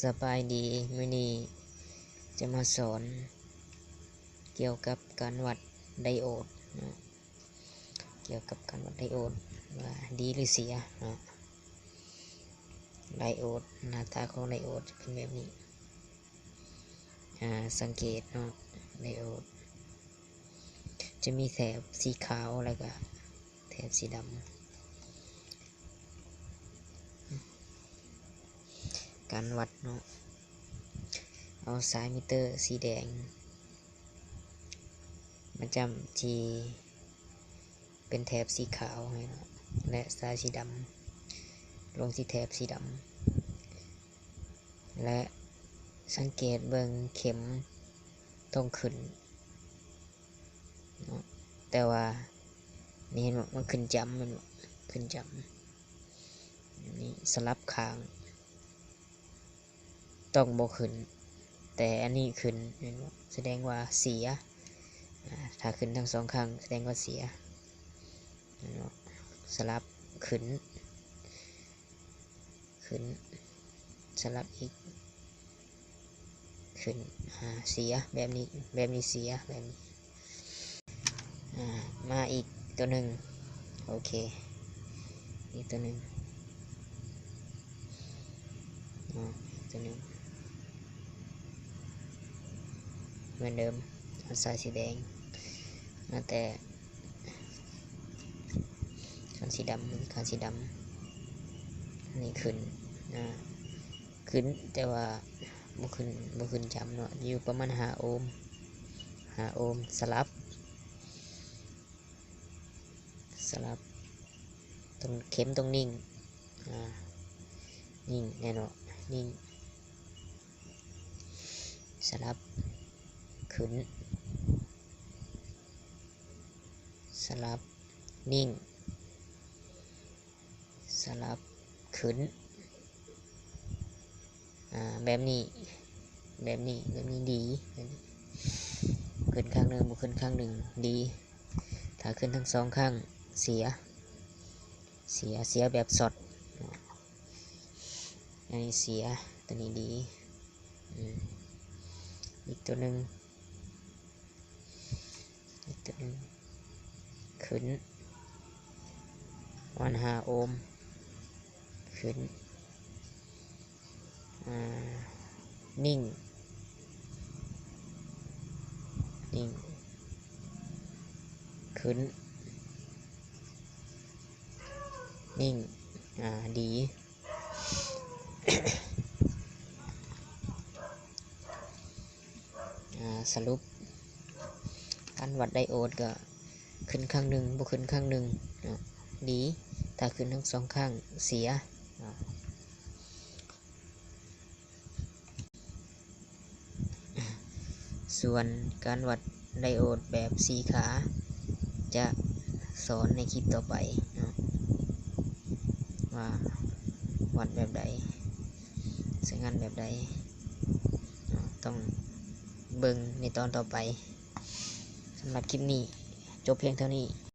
ສະບາຍດີ, ມື້ນີ້ຈະມາສອນກ່ຽວກັບການວັດໄດໂອດເນາະ, ກ່ຽວກັບການວັດໄດໂອດວ່າດີຫຼືເສຍເນາະ. ໄດໂອດ, ໜ້າຕາຂອງໄດໂອດຈະເປັນແບບນີ້. ອາ ສັງເກດເນາະ, ໄດໂອດຈະມີແຖບສີຂາວ ແລ້ວກະແຖບສີດຳ. ການວັດເນາະ, ເອົາສາຍມິເຕີສີແດງມາຈ້ຳທີ່ ເປັນແຖບສີຂາວໃຫ້ເນາະ ແລະ ສາຍສີດຳລົງທີ່ແຖບສີດຳ ແລະ ສັງເກດເບິ່ງເຂັມຕ້ອງຂຶ້ນເນາະ, ແຕ່ວ່ານີ້ເຫັນບໍ່ ມັນຂຶ້ນຈ້ຳແມ່ນບໍ່? ຂຶ້ນຈ້ຳ. ອັນນີ້ສະຫຼັບຂ້າງ ຕ້ອງບໍ່ຂຶ້ນ, ແຕ່ອັນນີ້ຂຶ້ນແມ່ນບໍ່? ສະແດງວ່າເສຍ. ອາ ຖ້າຂຶ້ນທັງສອງຂ້າງສະແດງວ່າເສຍແມ່ນບໍ່? ສະຫຼັບຂຶ້ນ ຂຶ້ນ ສະຫຼັບອີກ ຂຶ້ນ ອາ ເສຍ ແບບນີ້ ແບບນີ້ເສຍ ແບບນີ້. ອາ ມາອີກຕົວໜຶ່ງ. ໂອເຄ ອີກຕົວໜຶ່ງເນາະ, ຕົວໜຶ່ງເໝືອນເດີມ. ເອົາສາຍສີແດງມາແຕະຄັນສີດຳ, ຄັນສີດຳ ອັນນີ້ຂຶ້ນ ອາ ຂຶ້ນ ແຕ່ວ່າບໍ່ຂຶ້ນ ບໍ່ຂຶ້ນຈ້ຳເນາະ, ຢູ່ປະມານຫ້າໂອມ ຫ້າໂອມ. ສະຫຼັບ ສະຫຼັບ ຕ້ອງ ເຂັມຕ້ອງນິ່ງ ອາ ນິ່ງແນ່ເນາະ ນິ່ງ. ສະຫຼັບຂຶ້ນ ສະຫຼັບນິ່ງ ສະຫຼັບຂຶ້ນ ອາ ແບບນີ້ ແບບນີ້ ແບບນີ້ດີ. ຂຶ້ນຂ້າງໜຶ່ງ ບໍ່ຂຶ້ນຂ້າງໜຶ່ງ ດີ. ຖ້າຂຶ້ນທັງສອງຂ້າງ ເສຍ ເສຍ ເສຍແບບຊັອດ. ອັນນີ້ເສຍ ຕົວນີ້ດີ. ອືມ ອີກຕົວໜຶ່ງ ອີກຕົວໜຶ່ງ ຂຶ້ນ ປະມານຫ້າໂອມ ຂຶ້ນ ອາ ນິ່ງ ນິ່ງ ຂຶ້ນ ນິ່ງ ອາ ດີ. ອາ ສະຫຼຸບ ການວັດໄດໂອດກໍຂຶ້ນຂ້າງໜຶ່ງ ບໍ່ຂຶ້ນຂ້າງໜຶ່ງເນາະ ດີ. ຖ້າຂຶ້ນທັງສອງຂ້າງ ເສຍເນາະ. ສ່ວນການວັດໄດໂອດແບບສີ່ຂາ ຈະສອນໃນຄລິບຕໍ່ໄປເນາະ ວ່າວັດແບບໃດ ໃຊ້ງານແບບໃດເນາະ, ຕ້ອງເບິ່ງໃນຕອນຕໍ່ໄປ. ສຳລັບຄລິບນີ້ ຈົບພຽງເທົ່ານີ້.